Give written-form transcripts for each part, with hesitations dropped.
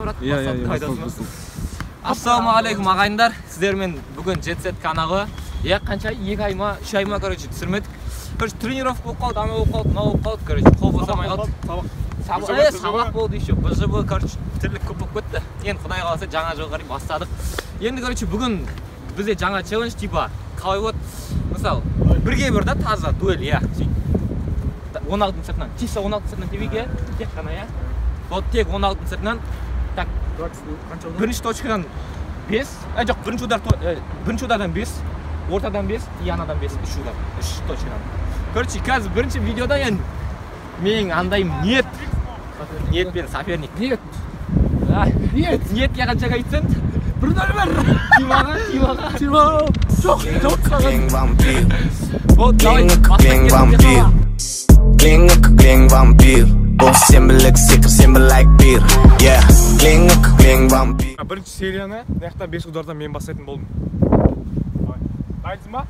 Брат, Иә, иә, иә, басталды. Басталды. Ассалаумағалейкум, ағайындар. Сіздермен бүгін Jet Set каналы. Иә, қанша? 2 ай ма, 3 ай ма, короче, түсірмедік. Короче, тренировка болып қалды, анау болып қалды, мынау болып қалды, короче, қол босамай қалды. Сабақ. Сабақ, БЖБ, сабақ болды еще, БЖБ, короче, тірлік көп болып кетті. Енді құдай қаласа, жаңа жылға қарай бастадық. Енді, короче, бүгін бізде жаңа челлендж, типа, қалай болады? Мысалы, бірге бір да таза дуэль, иә. Сөйтіп. 16-ның сыртынан, чисто 16-ның сыртынан тебейік, иә? Тек қана, иә? Вот тек 16-ның сыртынан. Так, Қанша удар? Бірінші точкадан 5, жоқ, бірінші удар, бірінші удардан 5, ортадан 5, и анадан 5, үш удар, үш точкадан. Короче, қазір бірінші видеода енді менің андайым ниет, ниетпен соперник. Нет. А, Нет. Ниетке қанша коэффициент? 1-0-1. Тимаға, Тимаға. Тима. Жоқ, жоқ саған. Клинг вампир, Вот, давай, клинг, бастап клинг кеттік, вампир. Клинг, клинг вампир. Бұл сенбілік секір сенбі бир. Yeah, клинг, клинг вампир. Бірінші серияны мына жақта 5 удардан мен бастайтын болдым. Давай. Дайынсың ба?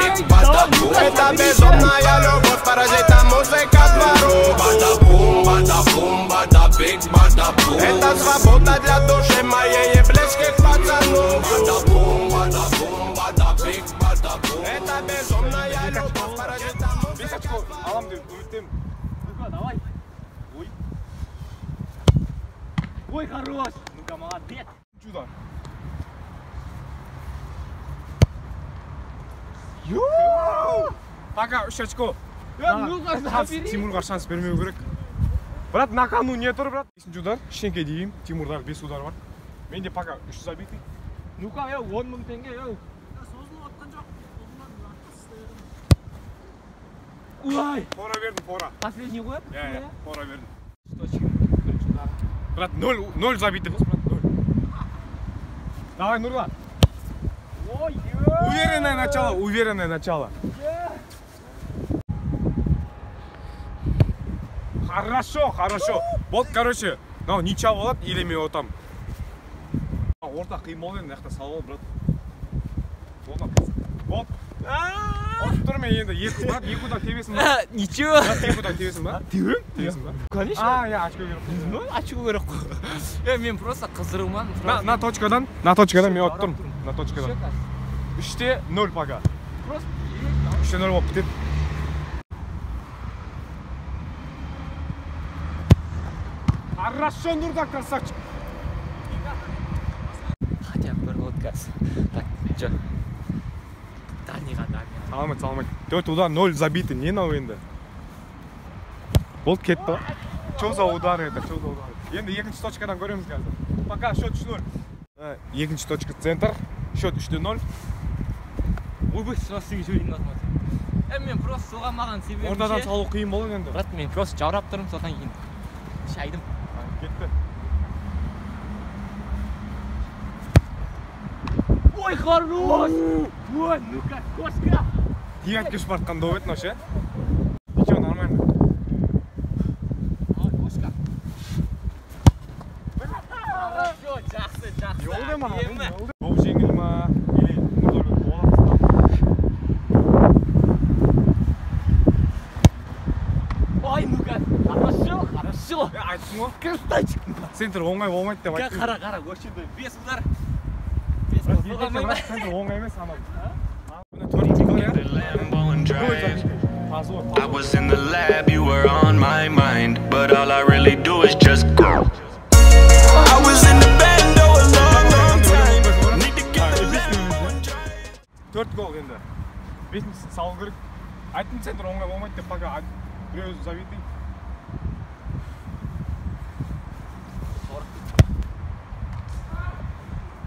Это безумная любовь, паразита музыка двору. Это свобода для души моей и близких пацанов. Это безумная любовь, паразита 5 музыка. Очко алам деп үміттемін. Ну-ка, давай. Ой. Ой, хорош. Ну-ка, молодец. Үшінші удар. Пока 3 очко. Ну-ка, Шанс, забери. Тимурға шанс бермеу керек. Брат, на кону не тұр, брат. Бесінші удар, ештеңке деймін. Тимурдағы 5 удар бар. Менде пока 3 забитый. Ну-ка, 10 мың теңге, ей. Ой, Фора бердім, фора. Последний ғой? Иә, иә, фора бердім. Точка. Бірінші удар. Брат, 0, 0 забитый қыз, брат, 0. Давай, Нурлан. Ой, Уверенное начало, уверенное начало. Хорошо, хорошо. Вот, короче, мынау ничья болады или мен ұтамын. Орта қиын болды енді, мына жақта салып ал, брат. Болды. Вот. Ұтып тұрмын мен енді. Екі, брат, екі удар тебесің ба? Ничего. Брат, екі удар тебесің ба? Тебемін. Тебесің ба? Конечно. А, иә, очко керек. Ну, очко керек қой. Мен просто қыздыруыман. На точкадан, на точкадан мен ұтып тұрмын. На точкадан. 3-те 0 пока. Просто 3-те 0 болып бітеді. Хорошо, Нурдан, красавчик. Хотя бы бір гол қазір. Так, жо. Дальныйға, дальныйға. Саламат, саламат. Төрт удар, 0 забитый. Не мынау енді? Болды, кетті ғой. Что за удар это? Что за удар? Енді екінші точкадан көреміз қазір. Пока счет 3-0. Екінші точка центр. Счет 3-0. Ойбай, сразу жіберейін назад. Мен просто соған маған себебім Ортадан ше. салу қиын болады енді. Брат, мен просто жаурап тұрмын, содан кейін шайдым. Кетті. Ой, хорош! Ой, ну-ка, кошка! Девятке ұшып жатқан доп еді мынау ше. Ничего, нормально. Ой, кошка. Хорошо, жақсы, жақсы. Не болды маған? Әдемі. Не болды? Доп жеңіл ма? Или Нұрдан қуалап тастады? Ой, ну-ка, хорошо, хорошо. Е, айттым ғой. Красавчик. Центр оңай болмайды деп айттым. Қара, қара, осы жерде бес удар. Бес Брат, гол екінші, соға алмай ма? брат, центр оңай емес анау. Міне төртінші гол, иә? Lambo and Ноль drive. забитый. Тазы ғой, I тазы. was in the lab, you were on my mind. But all I really do is just go. I was in the bando a long, long time. Need to get the Lambo and drive. Төрт гол енді. Бесіншісін салу керек. Айттым, центр оңай болмайды деп, пока біреу забитый.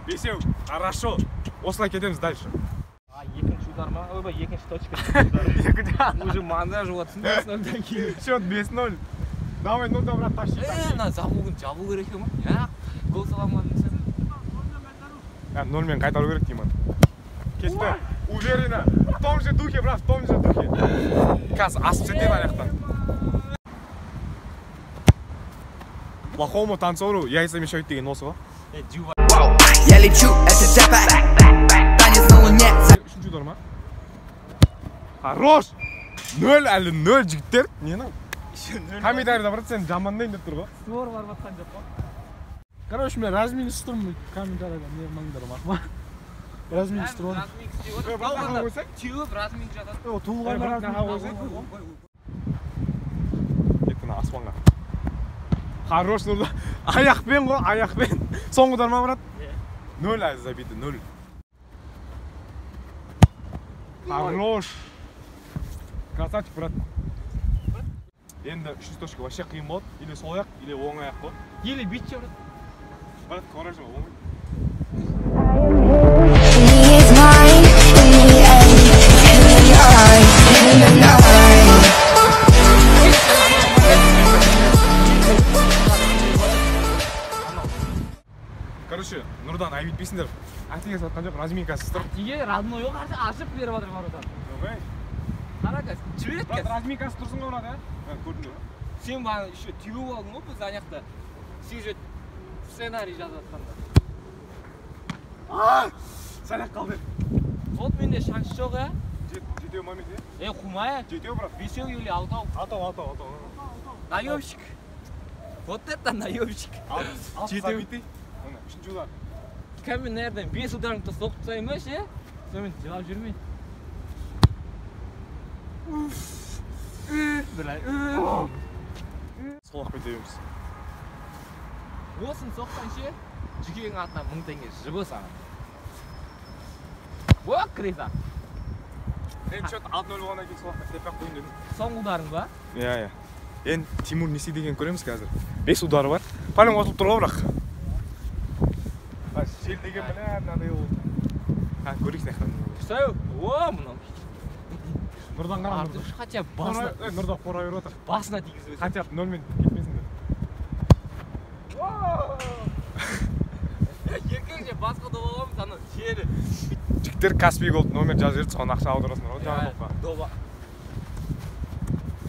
Бесеу. Хорошо. Осылай кетеміз дальше. А, екінші удар ма? Ойбай, екінші точка. Уже мандаж вот 5-0-дан кейін. Счет 5-0. Давай, ну да, брат, тащи. Е, мына замогын жабу керек екен ғой. Я, гол сала алмадым десем. Нольмен қайтару керек деймін. Кетті. Уверенно. В том же духе, брат, в том же духе. Қазір асып кетеді ана жақтан. Плохому танцору яйца мешают деген осы ғой. Е, Джува. Я лечу, это джетпак. Танец на луне. Үшінші удар ма? Хорош! Нөл әлі нөл, жігіттер. Нені? Комментарийда, брат, сені жамандайын деп тұр ғой. Створ барып жатқан жоқ қой. Короче, мен размин істеп комментарийда не қылмаңдар, мақма. Размин істеп отырмын. Размин істеп отыр. Теуіп размин жатады. О, туылғанда размин. Кетті мына аспанға. Хорош, Нұрда. Аяқпен ғой, аяқпен. Соңғы удар ма, брат? Нөл әлі забиті, нөл. Хорош. Красавчик, брат. Енді үшінші точка вообще қиын болады. Или сол аяқ, или оң аяқ болады. Или бүйтші, брат. Брат, көресің ба, оң. He is mine in the end. Him and I, him and I. Короче, Нұрдан айып етпейсіңдер. Әтеге сатқан жоқ, разминкасыз тұр. Неге родной жоқ, ашып беріп жатыр ворота. Жоқ, Қара қазір, жібереді брат, қазір. Разминкасыз тұрсың ғой, брат, ә? Көрдің бе? Сен маған еще теуіп алдың ғой, біз ана жақта сюжет, сценарий жазып жатқанда. Сәл ақ қалды. Вот менде шанс жоқ, ә? Жетеу момент, ә? Е, қумай, Жетеу, брат. Бесеу или алтау. Алтау, алтау, алтау. Наемщик. Вот это наемщик. Алты Жетеу. забитый. Міне, үшінші удар. Кәдімгі наверное, бес ударыңды соғып тастаймын ба ше? Сонымен жылап жүрмей. Былай. Сол ақ тебеміз. Осын соқсаң ше, жүкеңнің атынан 1000 теңге жыбы саған. О, крыса. Енді счет 6-0 болғаннан кейін сол ақ теппей ақ қояйын дедім. Соңғы ударың ба? Иә, иә. Енді Тимур не істейді екенін көреміз қазір. 5 удары бар. Пален ұтылып тұр ғой бірақ. Жел деген міне мынандай ол. Ha, көрейік мына жақтан. Всё, о, мынау. Нұрдан қара. Артық хотя бы басына. Нұрдан қора беріп отыр. Басына тигізіп. Хотя бы нөлмен кетпесін деп. Еркек же басқа доба аламыз, анау жері. Жігіттер Каспий Голд номер жазып жіберді, соған ақша аударасыңдар ғой жаңа допқа. Доба.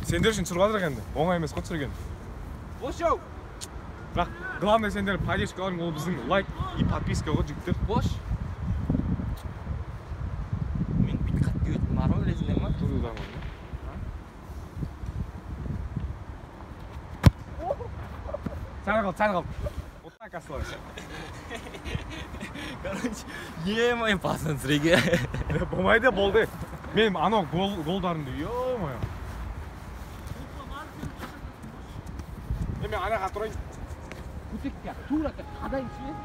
Сендер үшін түсіріп жатырық енді. Оңай емес қой түсірген. Бош ау. Бірақ главное сендер поддержкаларың ол біздің лайк и подписка ғой, жігіттер. Бош. Мен бүйтіп қатты өттім, бар ма, білесіңдер ма? Тур удар бар, сәл қалды, сәл қалды. Вот так осталось. Короче, е-мое, басынан түсіреге. Болмайды, болды. Мен анау голдарымды, ё-моё. Мен анаға тұрайын. Көтекке, тура қадайын ше.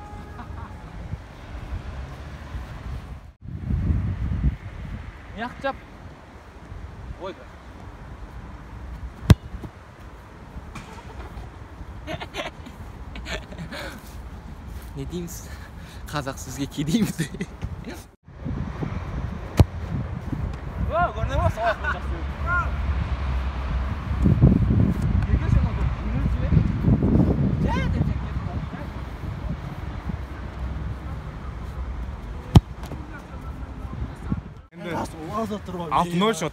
Мияқ жап. Ой. Не дейміз? Қазақ сөзге кедейміз. О, көрдің ба? Сол аяқпен жақсы. Екінші анау жеңіл жібер. Жай деп жай кетіп қалды. Енді 6-0 счет.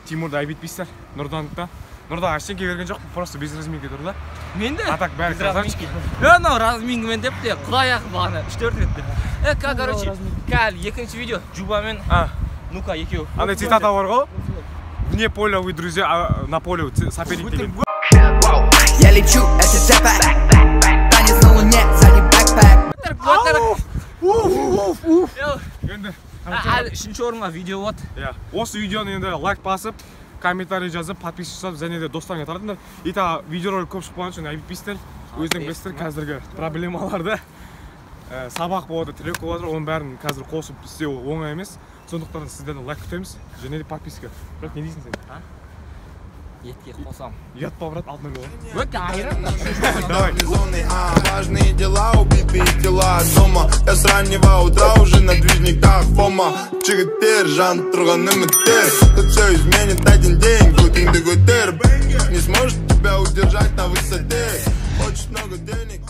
Тимурды айып етпейсіздер. Нұрданды да. Нұрдан ештеңке берген жоқ, просто без разминки тұр да. Мен де. А так бәрі красавчики. Анау разминкамен деп те, құдай ақы бағана 3-4 рет деп. Короче, кәл екінші видео Жубамен Ну-ка екеу. Андай цитата бар ғой. Вне поля вы друзья, а на поле соперник деген. Я лечу, это джетпак. Танец на луне, сзади бэкпэк. Енді Әлі үшінші орынға видео болады. Иә, осы видеоны енді лайк басып, комментарий жазып, подписка жасап, және де достарыңа таратыңдар. И та видеоролик көп шығып қалған үшін айып етпейсіздер. Өздерің білесіздер қазіргі проблемаларды. Сабақ болады, трек болады, оның бәрін қазір қосып істеу оңай емес. Сондықтан сіздерден лайк күтеміз және де подписка. Брат, не дейсің сен? Етке қосам. Ұят па, брат, 6-0 болады. Өте айырым. Давай. Важные дела, убитые тела дома. Я с раннего утра уже на движниках фома. Жігіттер, жанып тұрған үміттер. Тут все изменит один день, көтіңді көтер. Не сможет тебя удержать на высоте. Хочешь много денег?